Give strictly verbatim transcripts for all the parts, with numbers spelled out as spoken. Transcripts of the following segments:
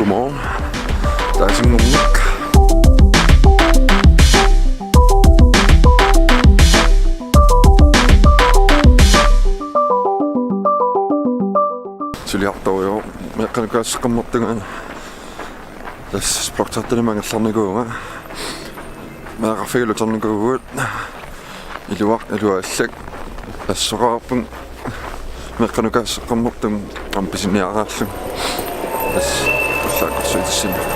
Godmorgen. Taasinngorneq. Suliartorujuk. Meeqqanukaaseqqammertunga. Tassa Sproxatanimut angerlarnikuuvunga. Meerarfigaluternikuuvugut. Iluaq, iluaallak. Assoraarpun. Meeqqanukaaseqqammertunga aamma pisiniaraarlunga. Tassa allaakkorsuutissinnut.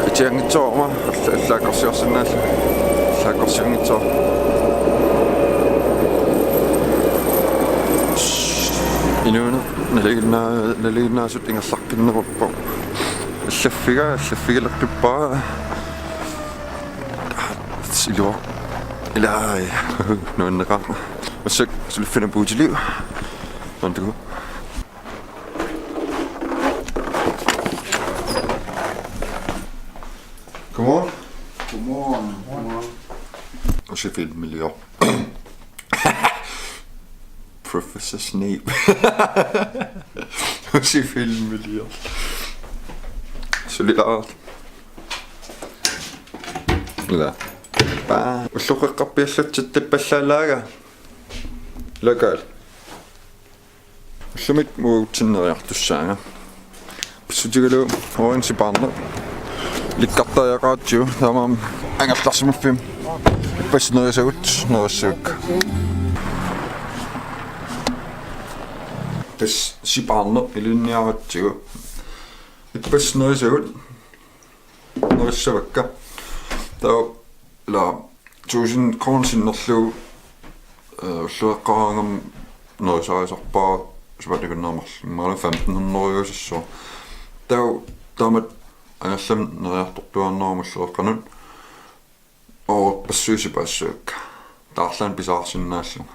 Itianngitsoorama alla-, allaakkorsiorsinnaallugu. Allaakkorsiunngitsoorama. Inuuneq nalinginnaa-, nalinginnaasut ingerlaqqinneruppoq. Allaffiga, allaffigileqqippara. Iluaq. Ilaa. Nuanneqaaq. Massakkut suliffinnut puutilivoq. Antuku. Come on. Come on. Come on. Usi filmilior. Professor Snape. Usi filmilior. Suliaq. Ilaa. Paa. Ulloqeqqarpiallatsittippallaalaaga. Lokal. Ullumi uagutsinnut neriartussaanga. Pissutigalugu orange sipaarneq. Ilikkartariaqaratsigu taamaammat angerlarsimaffimmi. Ippassaq nerisagut nerissavakka. Tassa sipaarneq ilinniaratsigu. Ippassaq nerisagut nerissavakka. Taava ilaa tusind kroner sinnerlugu, øh, ulloqeqqaraangama nerisarisarpara sapaatip akunnerani marlunni. Imaluunniit femten hundrede eurosassooq. Taava taamatut angerlamut neriartortuaannarama ulloqeqqanut. Oorpassuit sipaassavakka. Taava arlaannik pisaarsinnaallunga.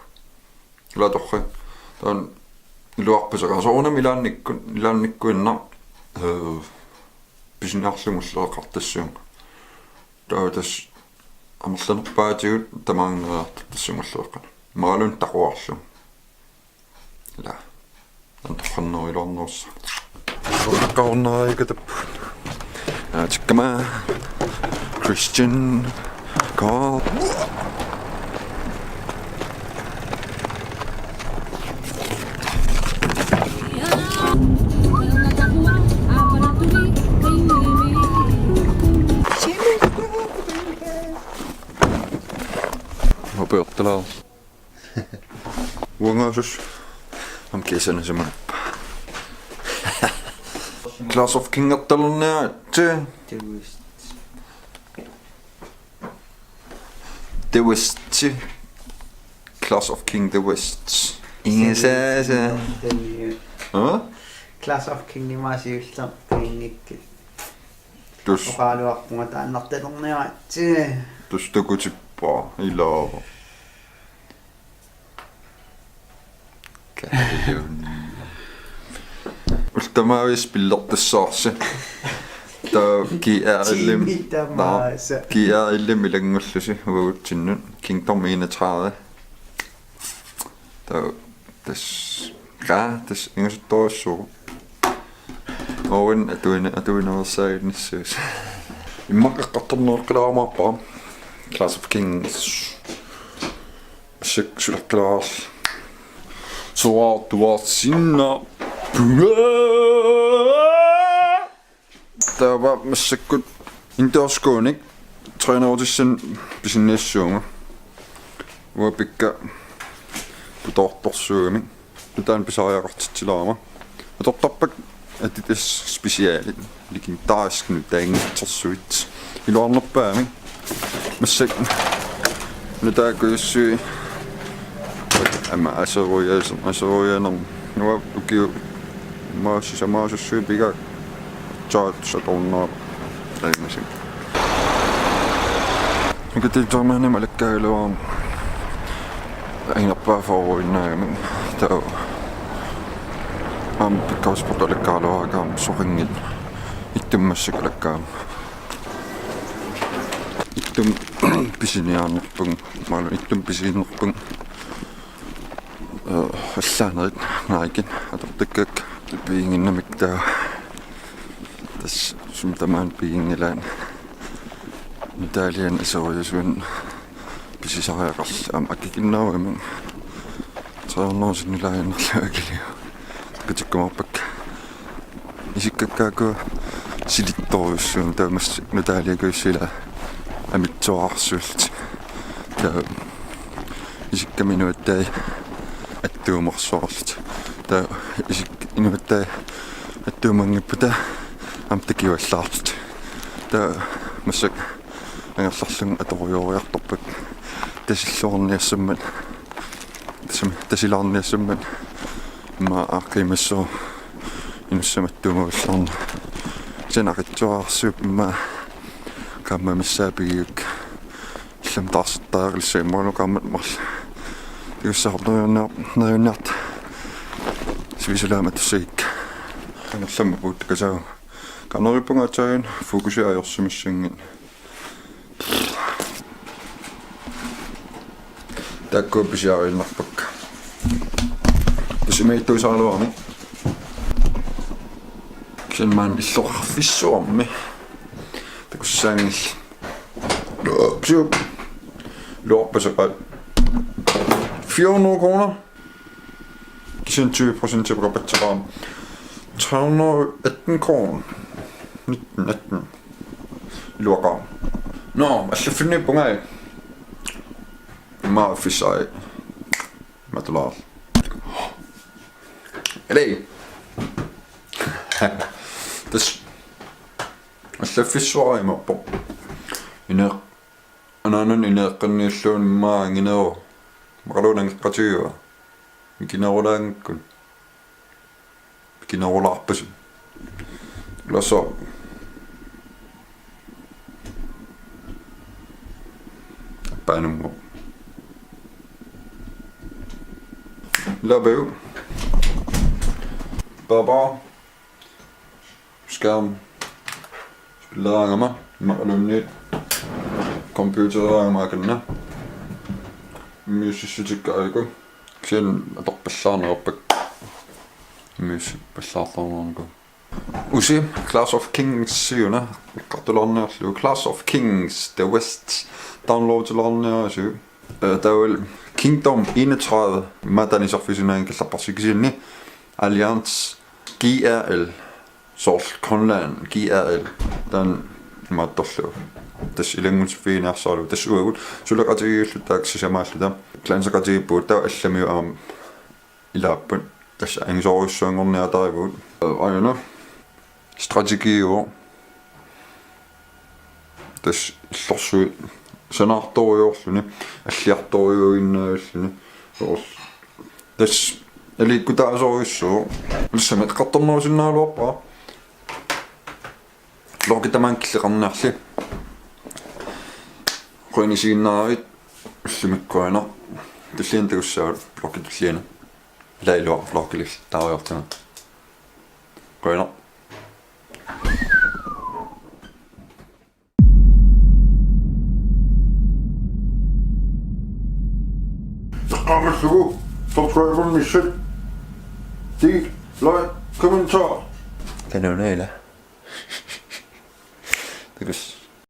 Ilaa torrak. Taanna iluarpaseqaaq. Soorunami ilaannikkut, ilaannikkuinnaq, øh, pisiniarlunga ulloqeqqartassavunga. Taava tassa amerlanerpaatigut tamaanga neriartortassavunga ulloqeqqanut. Imaluunniit taquarlunga. Ilaa. Antorqanneruiluarnerussaaq. Soorunaqarunnaarikatappu. Aa, tikkama. Christian Carl. Håper jeg optager. Uangaasus. Aamma kiisami simanappa. Clash of King-ertalerniaritsi. The West. The West. Clash of King The West. Ingasaasa. Aa? Clash of King-imik siullermik pinngikki. Tassa. Oqaluarpunga taannartalerniaritsi. Tassa takutippara ilaava. Kajun. Ullut tamaasa spillertassavarsi. Taava G R L-imi. Tiimit tamaasa. Naa, G R L-imi ilanngullusi uagutsinnut. Kingdom enogtredive. Taava tassa. Kaa, tassa ingasuttorujussuuvoq. Oorunnik atuine-, atuinerussaaginnassuusi. Immaqa eqqartorneruleqqilaarumaarpara. Clash of Kings. Sik suleqqilaarlugu. Soraartuarsinnaapput. Taava massakkut indendørsskoenik trænerutissanik pisiniassaanga. Uanga pikka putoortorsuugami. Nutaanik pisariaqartitsilaarama. Atortarpakka Adidas Specialit. Legendarisk nutaanngitsorsuit. Iluarnerpaamik. Massakkut nutaakujussuit. Aamma aseruias-, aseruianermut. Uanga ukiut immaqa sisamaasussuit pigaakka. Taat satornaa. Aimasi. Ukiut tamarmik alakkaagaluarama. Anerpaaq fyrreinnaagami. Taava. Aamma pikkorsport alakkaagaluarakkit aamma soqanngilaq. Ittumik massakkut alakkaagama. Ittumik pisiniarnerpunga. Imaluunniit ittumik pisiinerpunga. Øh, allaanerit Nikemik atortakkakka piinnginnamik taava. Sumi tamaani piginngilaat nutaaliani asoriasunik pisisariaqarluni aamma akikinnerugamik. Tre hundrede sinnilaajunnerlugu akiliu. Qitikkumaarpakka. Isikkakkaakku silittorujussuummata taamaasillutik nutaaliakkuusut ila amitsuararsuullutik. Taava isikkami inuttaat attuumarsuarlutik. Taava isik- inuttaat attuumanngippata aamma takivallaarlutik. Taava massakkut angerlarlunga atorujooriartorpakka. Tasilluarniassammat. Tassami tasilaarniassammat immaqa aaqqiimassaaq inussamut attuumavillarneq. Kisianni aqitsuararsuupput immaqa qaammat missaat pigiuk. Illammi taarsertariaqalissaaq immaqa qaammat marluk. Takussaagut neriunnar-, neriunniarta. Sivisulaamik atussagikka. Angerlammat puuttukasaagut. Qanoq ippunga aatsaat fokusi ajorsimassanngilaq. Taakku pisiariinnarpakka. Tassa imaattuusaraluarami. Kisianni maani illoqarfissuarmi. Takussaanngillat. Psiu. Iluarpaseqaat. Fire hundrede kroner. Kisianni tyve procent peqataaseqaat. Tre hundrede atten kroner. Nitten atten. Iluaqaaq. Nå, allaffinniippunga. Immaqa affissai. Matulaar. Eli. Tassa allaffissuara imaappoq. Ineq-, anaanani ineeqqanniilluunniit immaqa angineruvoq. Immaqaluunniit angeqatigiiva. Mikinerulaanngikkuni. Mikinerulaarpasut. Ulaassaaq. Paanummo. Love you. Baba. Skærm. Spilleraangama. Immaqaluunniit. Computereraangama akanna. Immiussissutikka aajuku. Kisianni atorpallaarneq ajorpakka. Immiussippallaartarneq ajorpakka. Usi, Clash of Kings siuna. Eqqartulaarniarlugu. Clash of Kings, The West. Downloadilaarniarisiuk. Øh, taavalu Kingdom enogtredive. Maani saqqummiussinnaaginnarparsi kisianni. Alliance G R L. Soorlu Grønland, G R L, taanna imaattorlugu. Tassa ilanngutiffigiinnarlugu, tassa uagut, suleqatigiilluta taakku sisamaalluta, klanseqatigiippugut taava allamiut aamma ilaapput, tassa angisoorujussuanngorniartarivugut. Aajuna, strategiuvoq, tassa illorsuit, sanaartorujoorluni, alliartorujuuginnavilluni, soorlu. Tassa aliikkutaasorujussuuvoq. Ulissamit eqqartornerusinnaagaluarpara. Vlogi tamaanga killeqarniarli. Qujanaq isiginnaaravit, ullumikkut qujanaq. Tulliani takussaagut, vlogi tulliani. Ila iluaq vlogilillattaariartigu. Qujanaq. Eqqaamallugu subscribe-ernissi. Del, like, kommentar. Kanuna ila. Takuss.